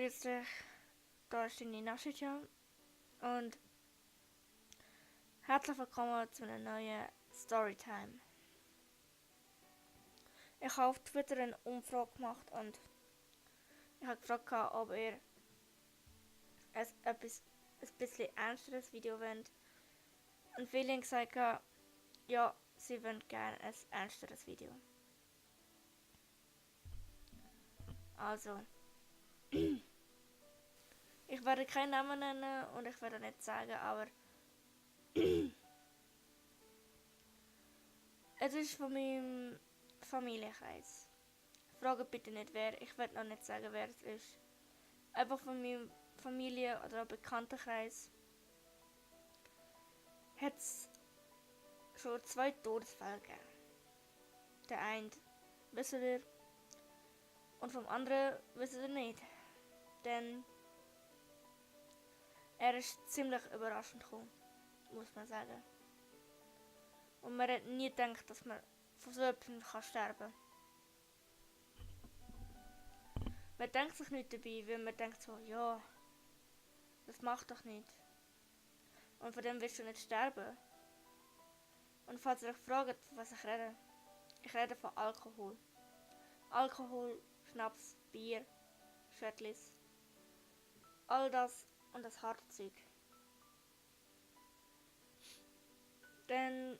Grüß dich, da ist die Nina Schitja und herzlich willkommen zu einer neuen Storytime. Ich habe auf Twitter eine Umfrage gemacht und ich habe gefragt, ob ihr ein bisschen ernsteres Video wollt. Und viele haben gesagt, ja, sie wollen gerne ein ernsteres Video. Also, ich werde keinen Namen nennen und ich werde nicht sagen, aber es ist von meinem Familienkreis. Frage bitte nicht wer, ich werde noch nicht sagen wer es ist. Einfach von meinem Familie- oder Bekanntenkreis hat es schon 2 Todesfälle gegeben. Der eine wissen wir und vom anderen wissen wir nicht. Denn er ist ziemlich überraschend gekommen, muss man sagen. Und man hat nie gedacht, dass man von so etwas sterben kann. Man denkt sich nicht dabei, weil man denkt so, ja, das macht doch nicht. Und von dem willst du nicht sterben. Und falls ihr euch fragt, von was ich rede von Alkohol. Alkohol, Schnaps, Bier, Schöttlis, all das und das harte Zeug. Denn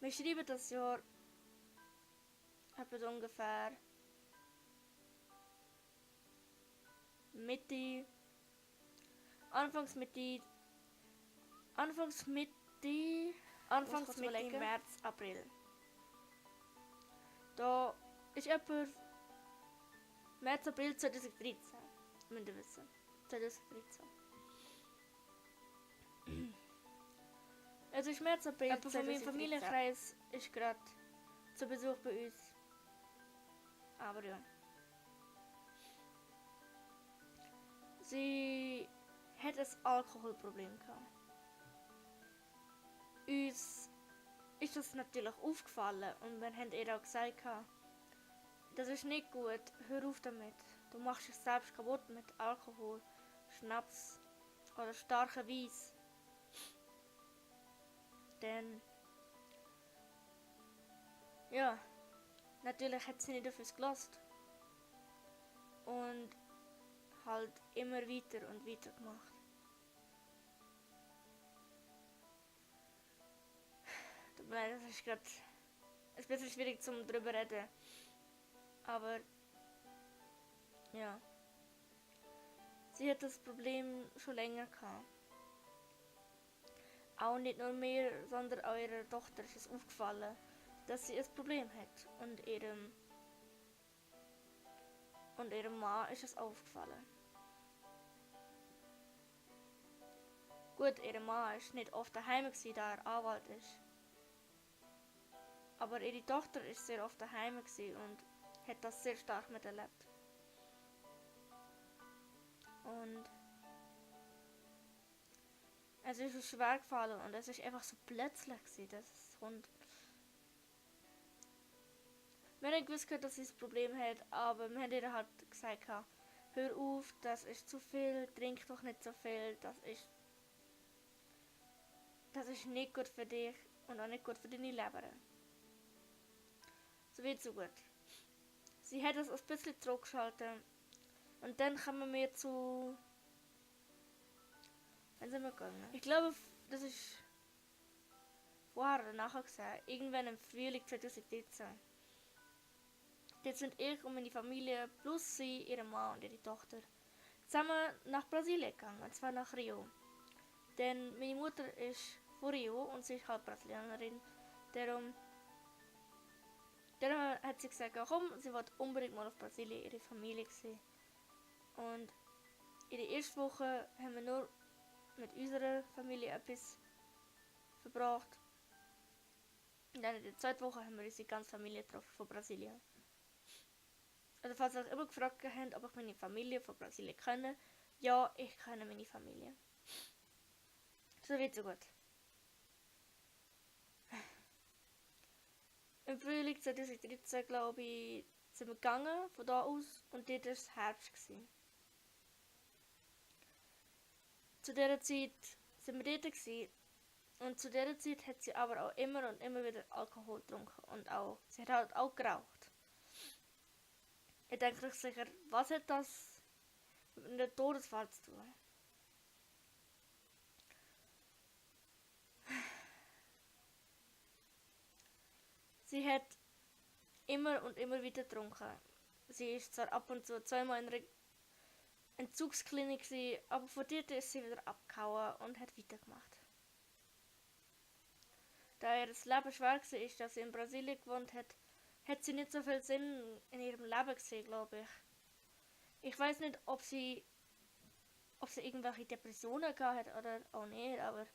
wir schreiben das Jahr etwa ungefähr Anfangs Mitte März, April. Da ist etwa März, April 2013. Müsst ihr wissen. 2013. Es ist März, April. Jemand von meinem Familienkreis ist gerade zu Besuch bei uns. Aber ja. Sie hat ein Alkoholproblem gehabt. Uns ist das natürlich aufgefallen und wir haben ihr auch gesagt, das ist nicht gut, hör auf damit. Du machst dich selbst kaputt mit Alkohol, Schnaps oder starkem Weiss. Denn ja, natürlich hat sie nicht auf uns gelassen. Und halt immer weiter und weiter gemacht. Das ist gerade ein bisschen schwierig zum drüber reden. Aber ja. Sie hat das Problem schon länger gehabt. Auch nicht nur mir, sondern auch ihrer Tochter ist es aufgefallen, dass sie ein Problem hat. Und ihrem Mann ist es aufgefallen. Gut, ihr Mann ist nicht oft daheim gewesen, da er Anwalt ist. Aber ihre Tochter ist sehr oft daheim gewesen und hat das sehr stark miterlebt. Und es ist so schwer gefallen und es ist einfach so plötzlich gewesen, dass es kommt. Wir haben gewusst, dass sie das Problem hat, aber wir haben ihr halt gesagt, hör auf, das ist zu viel, trink doch nicht so viel, das ist nicht gut für dich und auch nicht gut für deine Leber. So weit, so gut. Sie hat es ein bisschen zurückgeschaltet und dann kommen wir zu... Wann sind wir gegangen? Ich glaube, das ist vorher oder nachher gesehen, irgendwann im Frühling 2013. Jetzt sind ich und meine Familie plus sie, ihre Mann und ihre Tochter zusammen nach Brasilien gegangen, und zwar nach Rio. Denn meine Mutter ist von Rio und sie ist halt Brasilianerin. Darum hat sie gesagt, komm, sie wollte unbedingt mal auf Brasilien ihre Familie sehen. Und in der ersten Woche haben wir nur mit unserer Familie etwas verbracht. Und dann in der zweiten Woche haben wir unsere ganze Familie getroffen von Brasilien. Also falls ihr euch immer gefragt habt, ob ich meine Familie von Brasilien kenne, ja, ich kenne meine Familie. So weit, so gut. Im Frühling 2013, glaube ich, sind wir gegangen von da aus und dort war es Herbst gewesen. Zu dieser Zeit sind wir dort gewesen. Und zu dieser Zeit hat sie aber auch immer und immer wieder Alkohol getrunken und auch, sie hat halt auch geraucht. Ich denke euch sicher, was hat das mit einem Todesfall zu tun? Sie hat immer und immer wieder getrunken. Sie ist zwar ab und zu zweimal in einer Entzugsklinik gewesen, aber von dort ist sie wieder abgehauen und hat weitergemacht. Da ihr das Leben schwer war, dass sie in Brasilien gewohnt hat, hat sie nicht so viel Sinn in ihrem Leben gesehen, glaube ich. Ich weiß nicht, ob sie irgendwelche Depressionen gehabt hat oder auch nicht, aber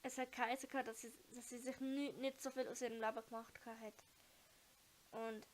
es hat geheißen, dass sie sich nicht so viel aus ihrem Leben gemacht hat. Und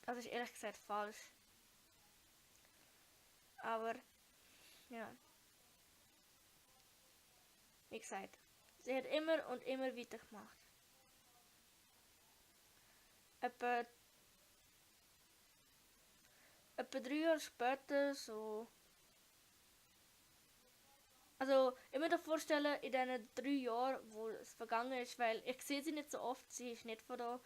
das ist ehrlich gesagt falsch. Aber, ja. Wie gesagt, sie hat immer und immer weiter gemacht. Etwa 3 Jahre später, so. Also, ich muss mir vorstellen, in diesen 3 Jahren, wo es vergangen ist, weil ich sehe sie nicht so oft, sie ist nicht von da.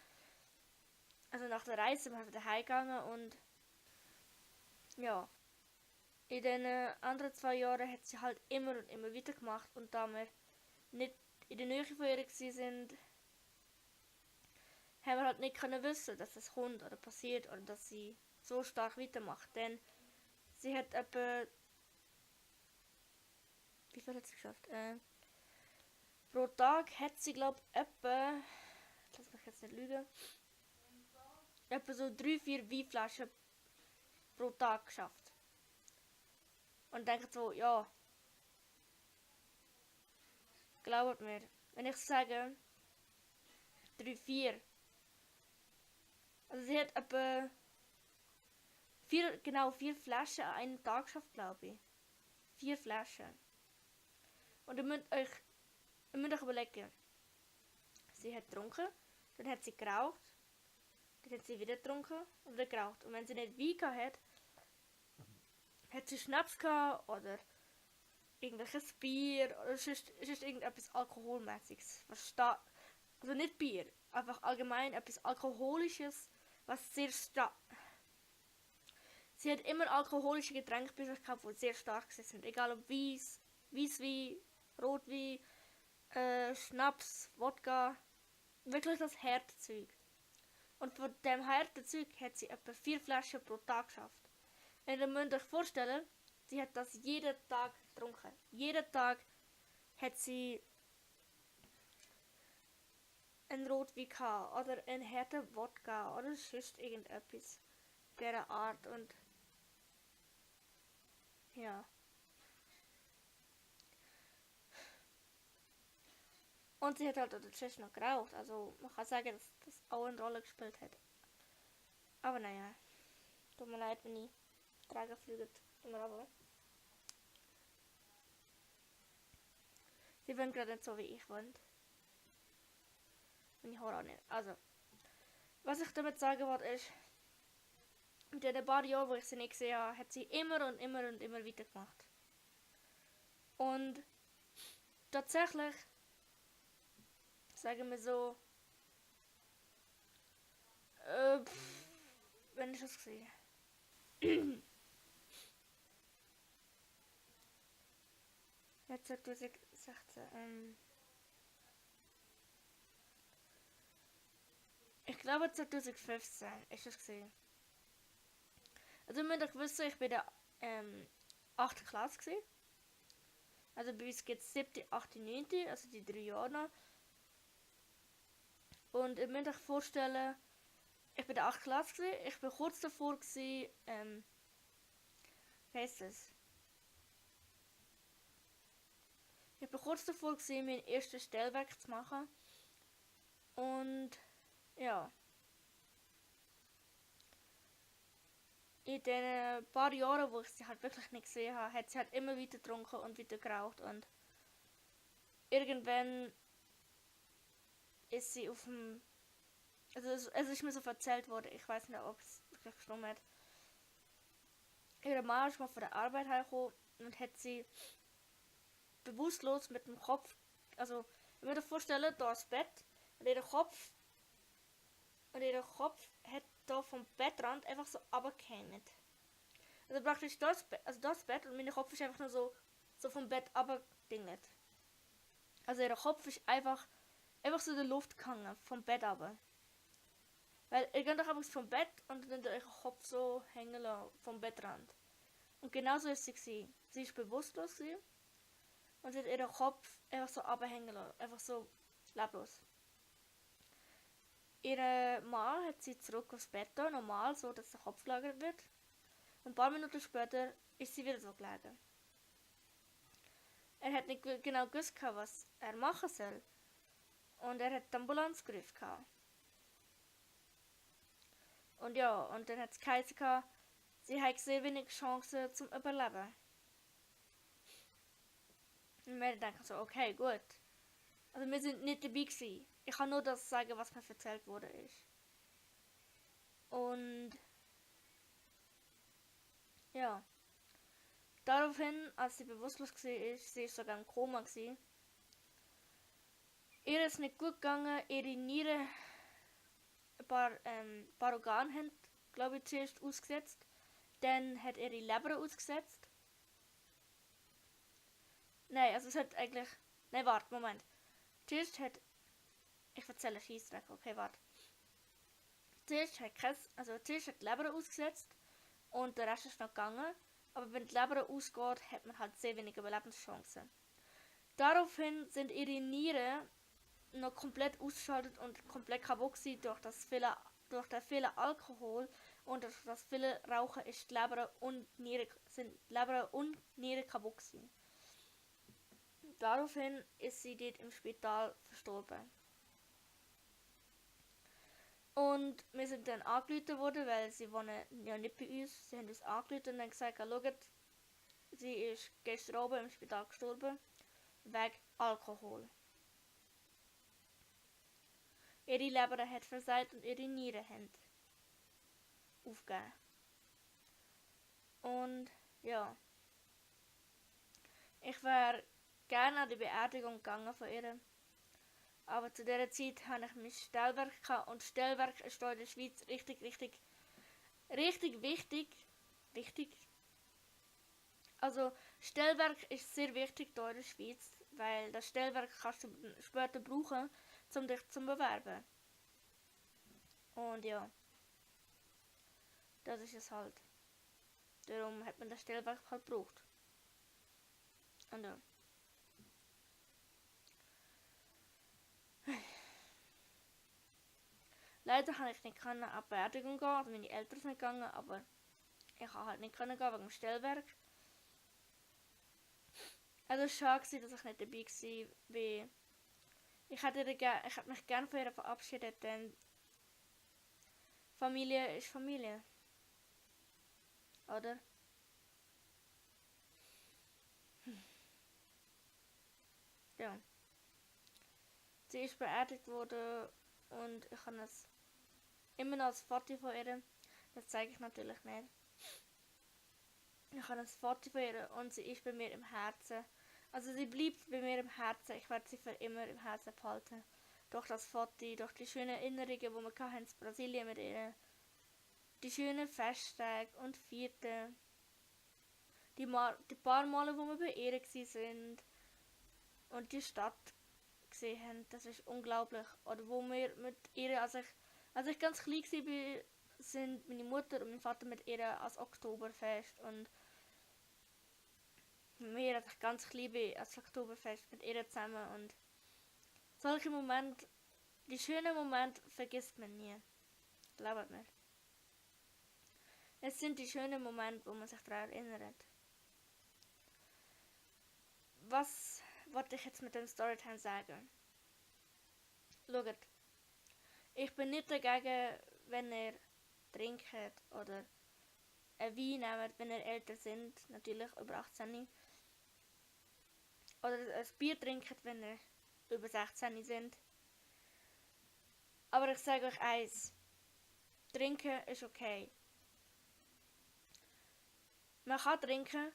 Also nach der Reise sind wir wieder heimgegangen und ja. In den anderen 2 Jahren hat sie halt immer und immer wieder gemacht und da wir nicht in der Nähe von ihr sind, haben wir halt nicht können wissen, dass das kommt oder passiert oder dass sie so stark weitermacht. Denn sie hat etwa... Wie viel hat sie geschafft? Pro Tag hat sie, glaube ich, etwa... Lass mich jetzt nicht lügen. Etwa so 3-4 Weinflaschen pro Tag geschafft. Und denkt so, ja... Glaubt mir, wenn ich sage 3-4. Also sie hat etwa 4 Flaschen an einem Tag geschafft, glaube ich. 4 Flaschen. Und ihr müsst euch überlegen. Sie hat getrunken, dann hat sie geraucht, dann hat sie wieder getrunken und wieder geraucht. Und wenn sie nicht Wein gehabt hat sie Schnaps gehabt oder irgendwelches Bier oder sonst irgendetwas Alkoholmäßiges. Also nicht Bier, einfach allgemein etwas Alkoholisches, was sehr stark... Sie hat immer alkoholische Getränke bei sich gehabt, die sehr stark sind. Egal ob Weisswein, Rotwein, Schnaps, Wodka. Wirklich das harte Zeug. Und von dem harten Zeug hat sie etwa 4 Flaschen pro Tag geschafft. Und ihr müsst euch vorstellen, sie hat das jeden Tag getrunken. Jeden Tag hat sie einen Rotwein gehabt oder einen harten Wodka oder sonst irgendetwas dieser Art. Und ja. Und sie hat halt dazwischen noch geraucht. Also man kann sagen, dass das auch eine Rolle gespielt hat. Aber naja. Tut mir leid, wenn ich Tragen fliege. Immer aber. Sie wollen gerade nicht so wie ich wollen. Und ich höre auch nicht. Also. Was ich damit sagen wollte ist, in den paar Jahren, wo ich sie nicht gesehen habe, hat sie immer und immer und immer weitergemacht. Und tatsächlich, sagen wir so, wenn ich das gesehen jetzt 2016, ich glaube 2015 ist das gesehen. Also ihr müsst euch wissen, ich bin in der 8. Klasse gewesen. Also bei uns geht es 7., 8., 9., also die 3 Jahre noch. Und ihr müsst euch vorstellen, ich bin in der 8. Klasse gewesen, ich bin kurz davor gewesen, wie heisst das? Ich bin kurz davor gewesen, meinen ersten Stellwerk zu machen. Und ja. In den paar Jahren, wo ich sie halt wirklich nicht gesehen habe, hat sie halt immer weiter getrunken und weiter geraucht und irgendwann ist sie Also es ist mir so erzählt worden, ich weiß nicht, ob es wirklich gestimmt hat. Ihre Mama ist mal von der Arbeit heimgekommen und hat sie bewusstlos mit dem Kopf, also ich würde mir vorstellen, da das Bett und ihr Kopf hat da vom Bettrand einfach so runtergehängt. Also praktisch das Bett und mein Kopf ist einfach nur so vom Bett abgedingelt. Also ihr Kopf ist einfach so in der Luft gehangen, vom Bett runter. Weil ihr könnt doch einfach vom Bett und dann euren Kopf so hängen lassen, vom Bettrand. Und genauso ist sie gewesen. Sie ist bewusstlos gewesen und sie hat ihren Kopf einfach so abhängen lassen, einfach so leblos. Ihre Mann hat sie zurück aufs Bett da, normal, so dass der Kopf gelagert wird. Und ein paar Minuten später ist sie wieder so gelegen. Er hat nicht genau gewusst, was er machen soll. Und er hat die Ambulanz gerufen. Und ja, und dann hat es geheißen, sie hat sehr wenig Chancen zum Überleben. Und wir denken so, okay, gut. Also wir sind nicht dabei gewesen. Ich kann nur das sagen, was mir erzählt wurde ist. Und ja. Daraufhin, als sie bewusstlos war, sie ist sogar im Koma gewesen. Ihr ist nicht gut gegangen, ihre Nieren, ein paar Organe haben, glaube ich, zuerst ausgesetzt. Dann hat ihre Leber ausgesetzt. Nein, also es hat eigentlich... Nein, warte, Moment. Zuerst hat... Ich erzähle Scheissdreck, okay, warte. Zuerst hat die Leber ausgesetzt und der Rest ist noch gegangen. Aber wenn die Leber ausgeht, hat man halt sehr wenige Überlebenschancen. Daraufhin sind ihre Nieren noch komplett ausgeschaltet und komplett kaputt gewesen durch den vielen Alkohol und durch das viele Rauchen ist die Leber und Nieren kaputt gewesen. Daraufhin ist sie dort im Spital verstorben. Und wir sind dann angerufen worden, weil sie wohnen ja nicht bei uns. Sie haben uns angerufen und dann gesagt, schaut, sie ist gestern oben im Spital gestorben, wegen Alkohol. Ihre Leber hat versagt und ihre Nieren haben aufgegeben. Und ja, ich wäre gerne an die Beerdigung gegangen von ihr. Aber zu dieser Zeit hatte ich mein Stellwerk gehabt und Stellwerk ist hier in der Schweiz richtig wichtig. Also Stellwerk ist sehr wichtig hier in der Schweiz, weil das Stellwerk kannst du später brauchen, um dich zu bewerben. Und ja, das ist es halt. Darum hat man das Stellwerk halt gebraucht. Und ja. Leider kann ich nicht an die Beerdigung gehen, also meine Eltern sind gegangen, aber ich kann halt nicht gehen wegen dem Stellwerk. Also es war schade, dass ich nicht dabei war, weil ich hätte mich gerne von ihr verabschiedet, denn Familie ist Familie. Oder? Ja. Sie ist beerdigt worden und ich habe es immer noch als Foto von ihr. Das zeige ich natürlich nicht. Ich habe ein Foto von ihr und sie ist bei mir im Herzen. Also sie bleibt bei mir im Herzen. Ich werde sie für immer im Herzen behalten. Durch das Foto, durch die schönen Erinnerungen, die wir hatten in Brasilien mit ihr. Die schönen Festtage und Vierten. Die paar Male, wo wir bei ihr waren. Und die Stadt gesehen haben. Das ist unglaublich. Oder wo wir mit ihr, als ich ganz klein war, sind meine Mutter und mein Vater mit ihr als Oktoberfest. Und wir, als ich ganz klein bin, als Oktoberfest mit ihr zusammen. Und solche Momente, die schönen Momente vergisst man nie. Glaubt mir. Es sind die schönen Momente, wo man sich daran erinnert. Was wollte ich jetzt mit dem Storytime sagen? Schaut, ich bin nicht dagegen, wenn ihr trinkt oder ein Wein nehmt, wenn ihr älter sind, natürlich über 18. Oder ein Bier trinkt, wenn ihr über 16 sind. Aber ich sage euch eins. Trinken ist okay. Man kann trinken,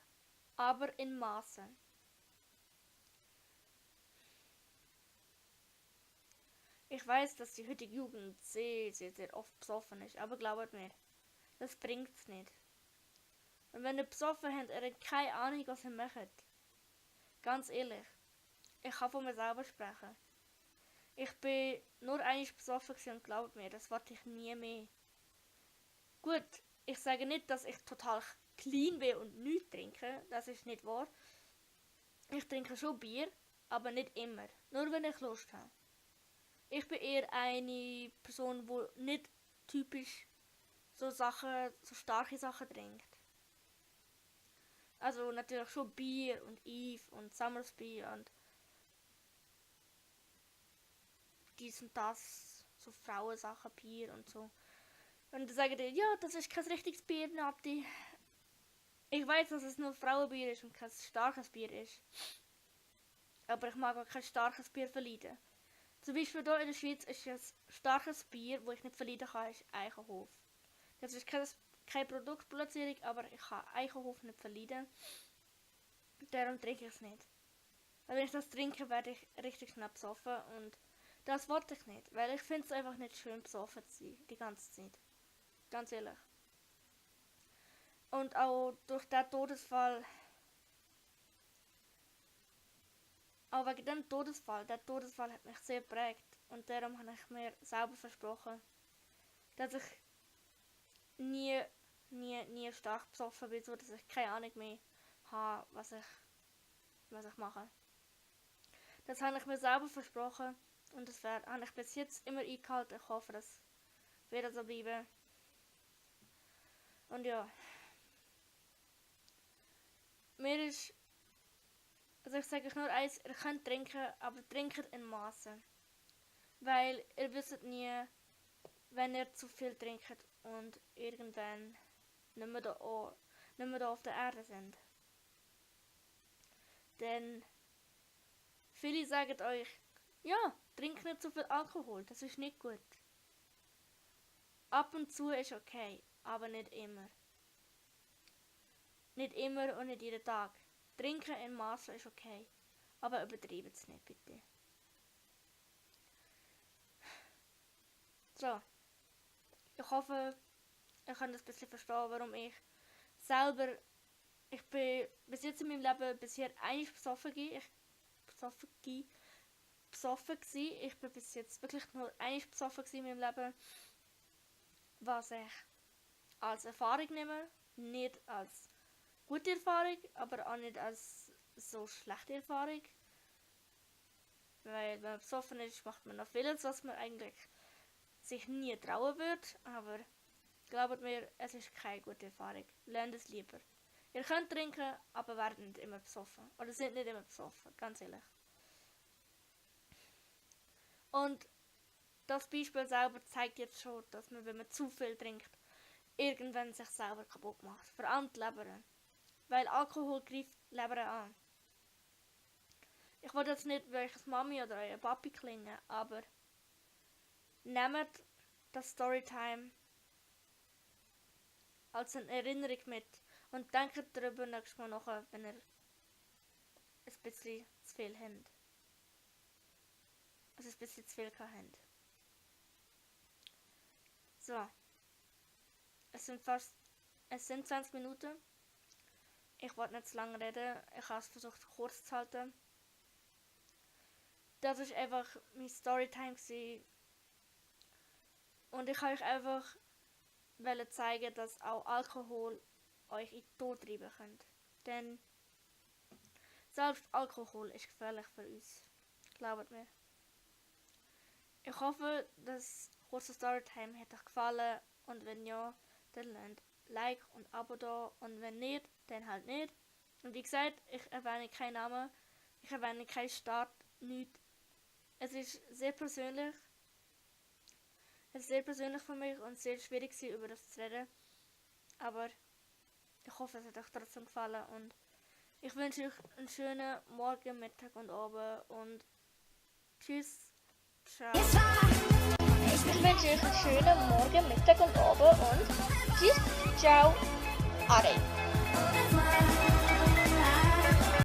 aber in Maßen. Ich weiß, dass die heutige Jugend sehr, sehr, sehr oft besoffen ist, aber glaubt mir, das bringt's nicht. Und wenn ihr besoffen habt, ihr habt keine Ahnung, was ihr macht. Ganz ehrlich, ich kann von mir selber sprechen. Ich bin nur einmal besoffen und glaubt mir, das wollte ich nie mehr. Gut, ich sage nicht, dass ich total clean bin und nichts trinke, das ist nicht wahr. Ich trinke schon Bier, aber nicht immer, nur wenn ich Lust habe. Ich bin eher eine Person, die nicht typisch so starke Sachen trinkt. Also natürlich schon Bier und Eve und Summersby und dies und das, so Frauensachen, Bier und so. Und dann sagen die, ja, das ist kein richtiges Bier, Nati. Ich weiß, dass es nur Frauenbier ist und kein starkes Bier ist. Aber ich mag auch kein starkes Bier verleiden. Zum Beispiel hier in der Schweiz ist ein starkes Bier, das ich nicht verleiden kann, ist Eichenhof. Das ist keine Produktplatzierung, aber ich kann Eichenhof nicht verleiden. Darum trinke ich es nicht. Weil wenn ich das trinke, werde ich richtig schnell besoffen und das wollte ich nicht. Weil ich finde es einfach nicht schön, besoffen zu sein, die ganze Zeit. Ganz ehrlich. Und auch durch den Todesfall. Auch wegen dem Todesfall. Der Todesfall hat mich sehr geprägt. Und darum habe ich mir selber versprochen, dass ich nie stark besoffen bin, so dass ich keine Ahnung mehr habe, was ich mache. Das habe ich mir selber versprochen und das habe ich bis jetzt immer eingehalten. Ich hoffe, das wird so bleiben. Und ja. Mir ist, also ich sage euch nur eins, ihr könnt trinken, aber trinkt in Maßen. Weil ihr wisst nie, wenn ihr zu viel trinkt und irgendwann nicht mehr da auf der Erde sind. Denn viele sagen euch, ja, trink nicht zu viel Alkohol, das ist nicht gut. Ab und zu ist okay, aber nicht immer. Nicht immer und nicht jeden Tag. Trinken in Maßen ist okay, aber übertreibt es nicht, bitte. So. Ich hoffe, ihr könnt das ein bisschen verstehen, warum ich bin bis jetzt in meinem Leben bisher eigentlich besoffen gewesen. Ich bin bis jetzt wirklich nur eigentlich besoffen in meinem Leben, was ich als Erfahrung nehme, nicht als gute Erfahrung, aber auch nicht als so schlechte Erfahrung. Weil wenn man besoffen ist, macht man noch vieles, was man eigentlich sich nie trauen wird, aber glaubt mir, es ist keine gute Erfahrung. Lernt es lieber. Ihr könnt trinken, aber werdet nicht immer besoffen. Oder sind nicht immer besoffen, ganz ehrlich. Und das Beispiel selber zeigt jetzt schon, dass man, wenn man zu viel trinkt, irgendwann sich selber kaputt macht. Vor allem die Leber. Weil Alkohol greift die Leber an. Ich will jetzt nicht wie eure Mami oder euer Papi klingen, aber nehmt das Storytime als eine Erinnerung mit und denkt darüber nächstes Mal nach, wenn ihr ein bisschen zu viel habt. Also ein bisschen zu viel habt. So. Es sind 20 Minuten. Ich wollte nicht zu lange reden. Ich habe es versucht kurz zu halten. Das war einfach mein Storytime gewesen. Und ich kann euch einfach zeigen, dass auch Alkohol euch in den Tod treiben könnt. Denn selbst Alkohol ist gefährlich für uns. Glaubt mir. Ich hoffe, das kurze Storytime hat euch gefallen. Und wenn ja, dann lasst Like und Abo da. Und wenn nicht, dann halt nicht. Und wie gesagt, ich erwähne keinen Namen. Ich erwähne keinen Staat, nichts. Es ist sehr persönlich. Es ist sehr persönlich für mich und sehr schwierig war, über das zu reden. Aber ich hoffe, es hat euch trotzdem gefallen und ich wünsche euch einen schönen Morgen, Mittag und Abend und tschüss. Ciao. Ich wünsche euch einen schönen Morgen, Mittag und Abend und tschüss, ciao, Ade.